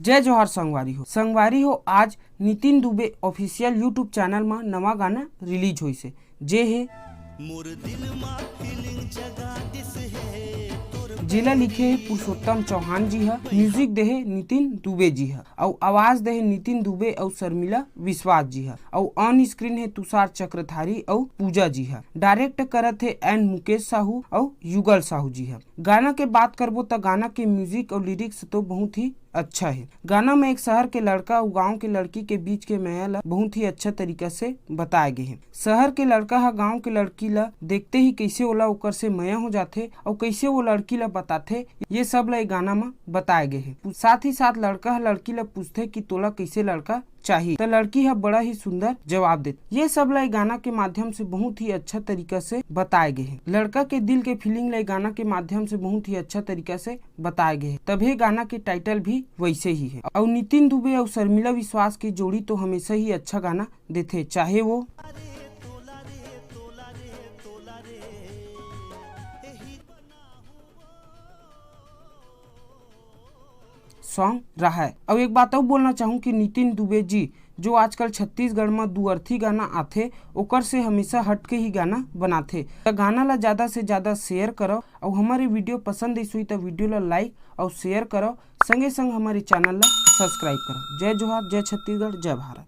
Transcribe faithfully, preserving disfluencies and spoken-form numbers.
जय जोहार संगवारी हो। संगवारी हो, आज Nitin Dubey official YouTube channel म नवा गाना रिलीज होइस हे, जे हे जेला लिखे हे पुरुषोत्तम चौहान जी ह, म्यूजिक दे हे नितिन दुबे जी ह, अउ आवाज दे हे नितिन दुबे अउ शर्मिला विश्वास जी ह, अउ ऑन स्क्रीन हे तुषार चक्रधारी अउ पूजा जी ह। डायरेक्ट करत हे एन मुकेश साहू अउ युगल साहू जी ह। गाना के बात करबो त गाना के म्यूजिक अउ लिरिक्स तो बहुत ही अच्छा हे। गाना में एक शहर के लड़का अउ गांव के लड़की के बीच के मया ला बहुत ही अच्छा तरीका से बताए गे हे। शहर के लड़का ह गांव के लड़की ला देखते ही कैसे ओला ओकर से मया हो जाथे अउ कैसे वो लड़की ला बताथे, ये सब ला ये गाना म बताए गे हे। साथ ही साथ लड़का ह लड़की ला पूछथे कि तोला कैसे लड़का चाही, त लड़की ह बड़ा ही सुंदर जवाब देथे। ये सब ला ये गाना के माध्यम से बहुत ही अच्छा तरीका से बताए गे हे। लड़का के दिल के फीलिंग ला ये गाना के माध्यम से बहुत ही अच्छा तरीका से बताए गे हे, तभे गाना के टाइटल भी वैसे ही हे। अउ नितिन दुबे अउ शर्मिला विश्वास के जोड़ी तो हमेशा ही अच्छा गाना देथे, चाहे वो सॉन्ग रहा है। अउ एक बात अउ बोलना चाहूँ कि नितिन दुबे जी जो आजकल छत्तीसगढ़ म दुअर्थी गाना आथे, ओकर से हमेशा हट के ही गाना बनाथे। त गाना ला ज्यादा से ज्यादा शेयर करव, अउ हमारे वीडियो पसंद आइस होही त वीडियो ला लाइक अउ शेयर करव, संगे संग हमारे चैनल ला सब्सक्राइब करव। जय जोहार, जय छत्तीसगढ़, जय भारत।